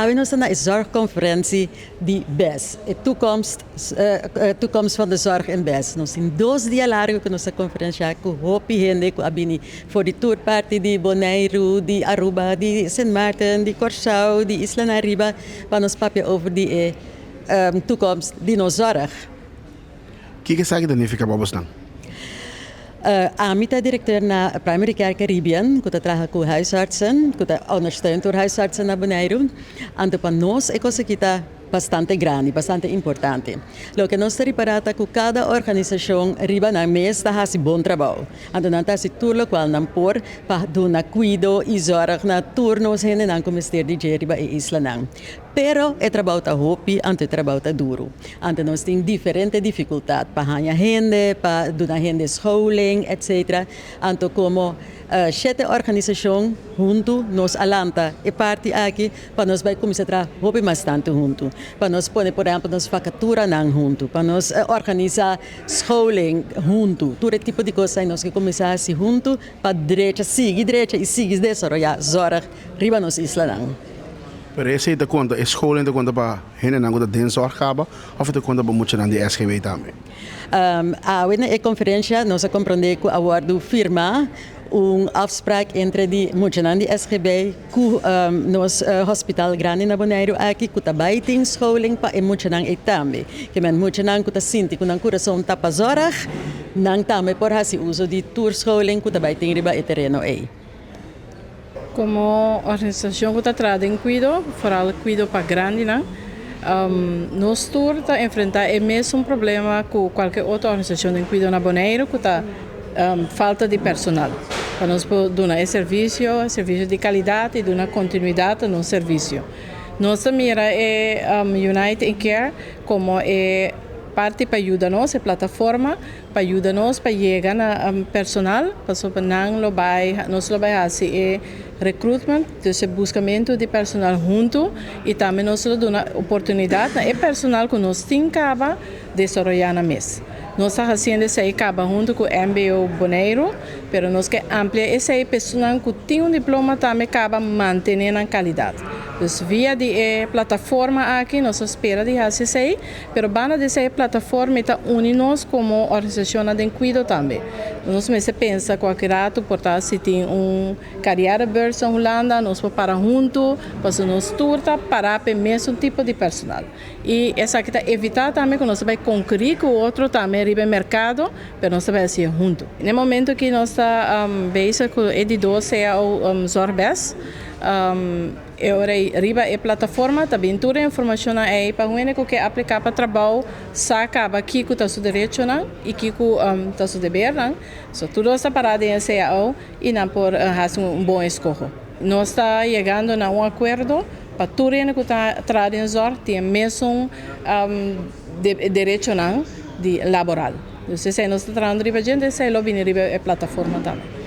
Awe nos ta na e zorgconferentie di BES, e toekomst, toekomst van de zorg in BES. Nos tin 2 dia largu ku nos ta konferensiá ku hopi hende ku a bini for di tur parti di Boneiru, di Aruba, di Sint Maarten, di Kòrsou, di Isla Ariba, pa nos papia over di e toekomst di nos zorg. Kiko esaki ta nifiká pa boso? Ami ta direktor na Primary Care Caribbean, ku ta traha ku huisartsen, ku ta ondersteund door huisartsen na Boneiru. Anto pa nos e kos aki ta bastante grandi, bastante importante. Loke nos ta ripará ta ku kada organisashon riba nan mes ta hasi bon trabou. Anto nan ta hasi tur loke nan por pa duna kuido i zorg na tur nos hendenan ku mester di dje riba e islanan. Pero e trabou ta hopi, anto e trabou ta duru. Anto nos tin diferente difikultat pa haña hende, pa duna hende scholing, etc. Anto komo shete organisashon huntu nos a lanta e parti aki pa nos bai kuminsá traha hopi mas tantu huntu. Pa nos pone, por ehèmpel, nos vakaturanan huntu, pa nos organisá scholing huntu. Tur e tipo di kos nos ke kuminsá hasi huntu pa drecha, sigui drecha i sigui desaroyá zorg riba nos islanan. Pero esei ta konta, e scholing ta konta pa hendenan ku ta den zorg kaba òf ta konta pa muchanan di SGB tambe? Awe na e konferensia nos a komprondé ku a wòrdu firmá un afspraak entre di muchanan di SGB ku nos hospital grandi na Boneiru aki ku ta bai tin scholing pa e muchanan ei tambe. Ke men muchanan ku ta sinti ku nan kurason ta pa zorg, nan tambe por hasi uso di tur scholing ku ta bai tin riba e tereno ei. Komo organisashon ku ta traha den kuido, vooral kuido pa grandinan, nos tur ta enfrentá e mesun problema ku kualke otro organisashon den kuido na Boneiru, ku ta falta di personal. Pa nos por duna e servisio, servisio di kalidat i duna kontinuidat na nos servisio. Nos ta mira e Unite in Care komo e parti pa yuda nos, e plataforma pa yuda nos pa yega na personal, pasobra nan lo bai, nos lo bai hasi e recruitment, dus e buskamentu di personal huntu i tambe nos lo duna oportunidat na e personal ku nos tin kaba desaroyá nan mes. Nos ta hasiendo esei kaba huntu ku MBO Boneiru, pero nos ke amplia esei personal ku tin un diploma tambe kaba mantené nan kalidat. Dus via di e plataforma aki nos ta spera di hasi esei, pero banda di esei plataforma ta uni nos komo organisashon den kuido tambe. Nos mester pensa kualke ratu por ta si tin un carrièrebeurs na Hulanda, nos por para huntu, pasobra nos tur ta pará pa e mesun tipo di personal. I esaki ta evitá tambe ku nos ta bai konkurí ku otro tambe riba e merkado, pero nos ta bai hasié huntu. Na e momento ku nos ta bezig ku e di dos CAO ZorgBES, e ora ei riba e plataforma ta bin tur e informashonnan ei pa hende ku ke apliká pa trabou sa kaba kiko ta su derechonan i kiko ta su debernan. So tur nos ta pará den e CAO i nan por hasi un bon eskoho. Nos ta yegando na un akuerdo pa tur hende ku ta traha den zorg tin e mesun derechonan di laboral. Dus esei nos ta trahando riba dje, esei lo bini riba e plataforma tambe.